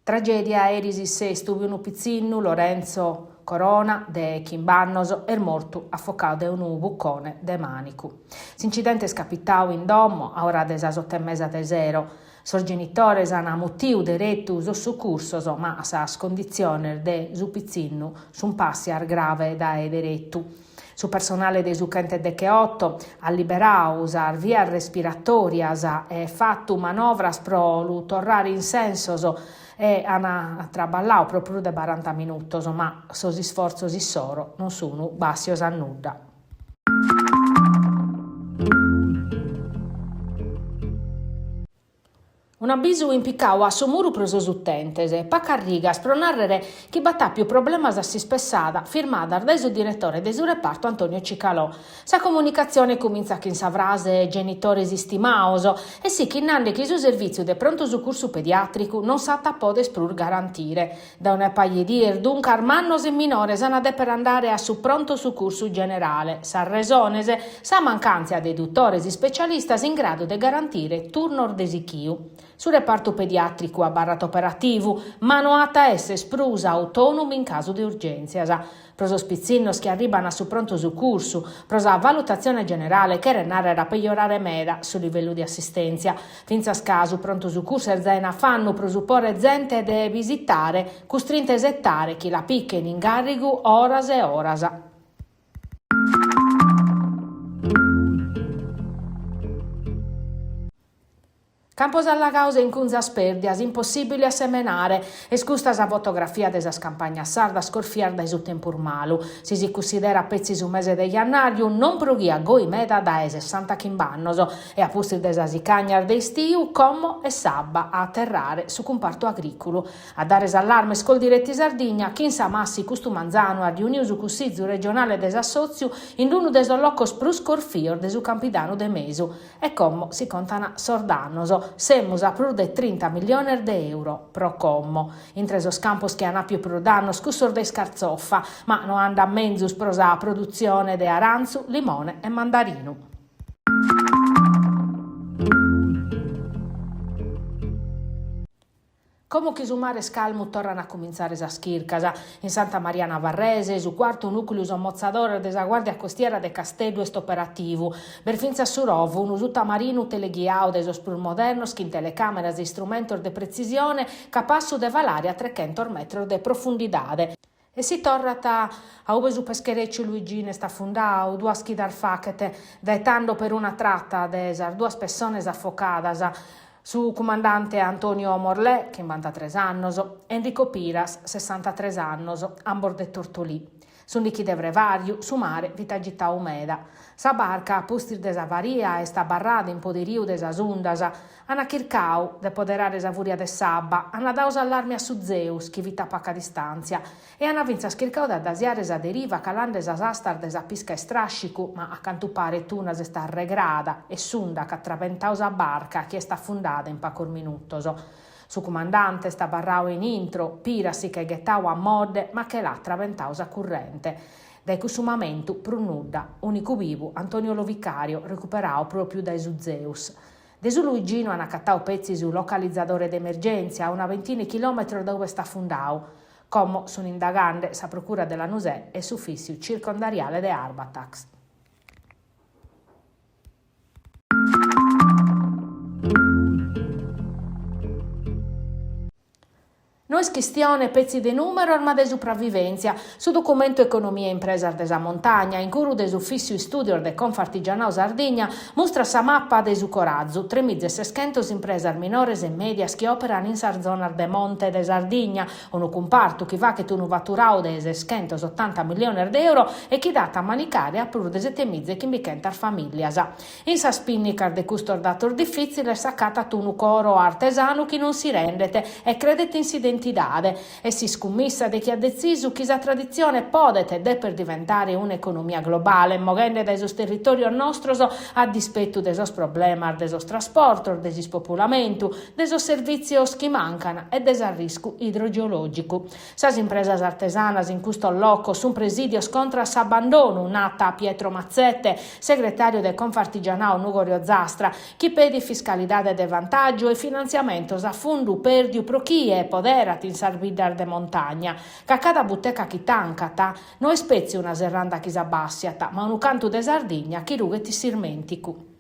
Tragèdia eris in Sestu ube unu pitzinnu, Lorenzo Corona, de chimb'annos, est mortu afocadu dae unu bucone de mànicu. S'incidente est capitadu in domo a ora de sas oto e mesa de sero. Sos genitores ant mutiu deretu sos sucursos, ma sas conditziones de su pitzinnu sunt pàssias grave dae deretu. Su personale de su chentedecheoto at liberadu sas vias respiratòrias e fatu manovras pro lu torrare in sensos e ant traballadu pro prus de baranta minutos, ma sos isfortzos issoro non sunt bàssios a nudda. Un'abisu impicadu a su muru pro sos utentes, pacas rigas pro nàrrere chi b'at àpiu problemas a s'ispessada, firmadas dae su diretore de su repartu Antonio Cicalò. Sa comunicatzione cumintzat chin sa frase genitores istimados e sichit nande chi su servìtziu de prontu sucursu pediàtricu non s'at a poder prus garantire. Dae una paja 'e dies duncas mannos e minores an a dèpere andare a su pronto sucursu generale. Sas resones? Sa mancàntzia de dutores ispecialistas in gradu de garantire turnos de sichiu. Su repartu pediàtricu abarrat operativu, ma no at a èssere prus autònomu in casu de urgèntzias. Pro sos pitzinnos chi arriban a su prontu sucursu, pro sa valutatzione generale cheret nàrrere a pejorare meda su livellu de assistèntzia, fintzas ca su prontu sucursu est zai in afannu pro supore 'e zente de bisitare, custrinta a isetare chi la pichen in gàrrigu oras e oras. Campos allagados e incunzas pèrdias, impossìbile a semenare. Est custa sa fotografia de sas campagnas sardas corfias dae su tempus malu. Si si cussiderat petzi su mese de jannàriu, non proghiat goi meda dae sessantachimb'annos. E a pustis de sas sicagnas de istiu, como est s'abba a aterrare su cumpartu agrìculu. A dare s'allarme est Coldiretti Sardigna, chi in Samassi custu manzanu at riuniu su Cussizu regionale de s'assòtziu in unu de sos locos prus corfios de su Campidanu de Mesu. E como si contan sos dannos, semus a prus de trinta milliones de euro pro como. Intre sos campos chi an àpiu prus dannos cussos de iscartzofa, ma no andat menzus pro sa produtzione de arantzu, limone e mandarinu. Como chi su mare est calmu torran a cumintzare sas chircas. In Santa Maria Navarrese, su cuartu nùcleu sommotzadores de sa Guàrdia Costiera de Casteddu est operativu. B'est fintzas su ROV, unu sutamarinu teleghiadu de sos prus modernos chin telecàmeras e istrumentos de pretzisione capassu de falare a trechentos metros de profundidade. E si torrat a ube su pescherecciu Luigino est afundadu duas chidas faghet, dae tando peruna trata de sas duas pessones afocadas, su cumandante Antonio Morlè, chimbantatres annos, e Enrico Piras, sessantatres annos, ambos de Tortolì. S'undichi de frevàriu su mare fit agitadu meda. Sa barca, a pustis de s'avaria, est abarrada in poderiu de sas undas, An chircadu de poderare sa fùria de s'abba, an dadu s'allarme a su Zeus, chi fit a paca distàntzia, e an fintzas chircadu de addasiare sa deriva calande sas astas de sa pisca istràscicu, ma a cantu paret una s'est arregrada e s'unda ch'at trabentadu sa barca chi est afundada in pacos minutos. Su cumandante est abarradu in intro, Piras si ch'est ghetadu a modde, ma che l'at trabentadu sa currente. Dae cussu mamentu prus nudda, ùnicu bivu Antonio Lovicario, recuperadu pròpiu dae su Zeus. De su Luigino an acatadu petzi su localizadore de emergèntzia a una ventina 'e chilòmetros da ue est afundadu. Como sun indagande sa Procura de Lanusè e s'Ufìssiu Circondariale de Arbatax. No est chistione petzi de nùmeros ma de supravivèntzia. Su documentu Economia e impresas de sa montagna, in curu de s'Ufìssiu Istùdios de Confartigianau Sardigna, mustrat sa mapa de su corazu, tremiza e seschentos impresas minores e mèdias chi òperan in sas zonas de monte de Sardigna, unu cumpartu chi faghet unu faturadu de seschentos otanta milliones de euro e chi dat a manicare a prus de setemiza e chimbichentas famìllias. In sas pinnicas de custos datos difìtziles s'acatat unu coro artesanu chi non si rendet e credet in s'identidade e s'iscummissa de chi at detzisu chi sa traditzione podet e depet diventare un'economia globale, moghende dae sos territòrios nostros a dispetu de sos problemas de sos trasportos, de s'ispopulamentu, de sos servìtzios chi mancan e de s'arriscu idrogeològicu. Sas impresas artesanas in custos locos sunt presìdios contra a s'abbandonu, nat Pietro Mazzette, segretàriu de Confartigianao Nùgoro e Ozastra, chi pedit fiscalidade de vantàgiu e finantziamentos a fundu pèrdiu pro chie poderat. isperat in sas biddas de montagna, ca cada buteca chi tancat no est petzi una serranda chi s'abbàssiat, ma unu cantu de Sardigna chi rughet in s'ismènticu.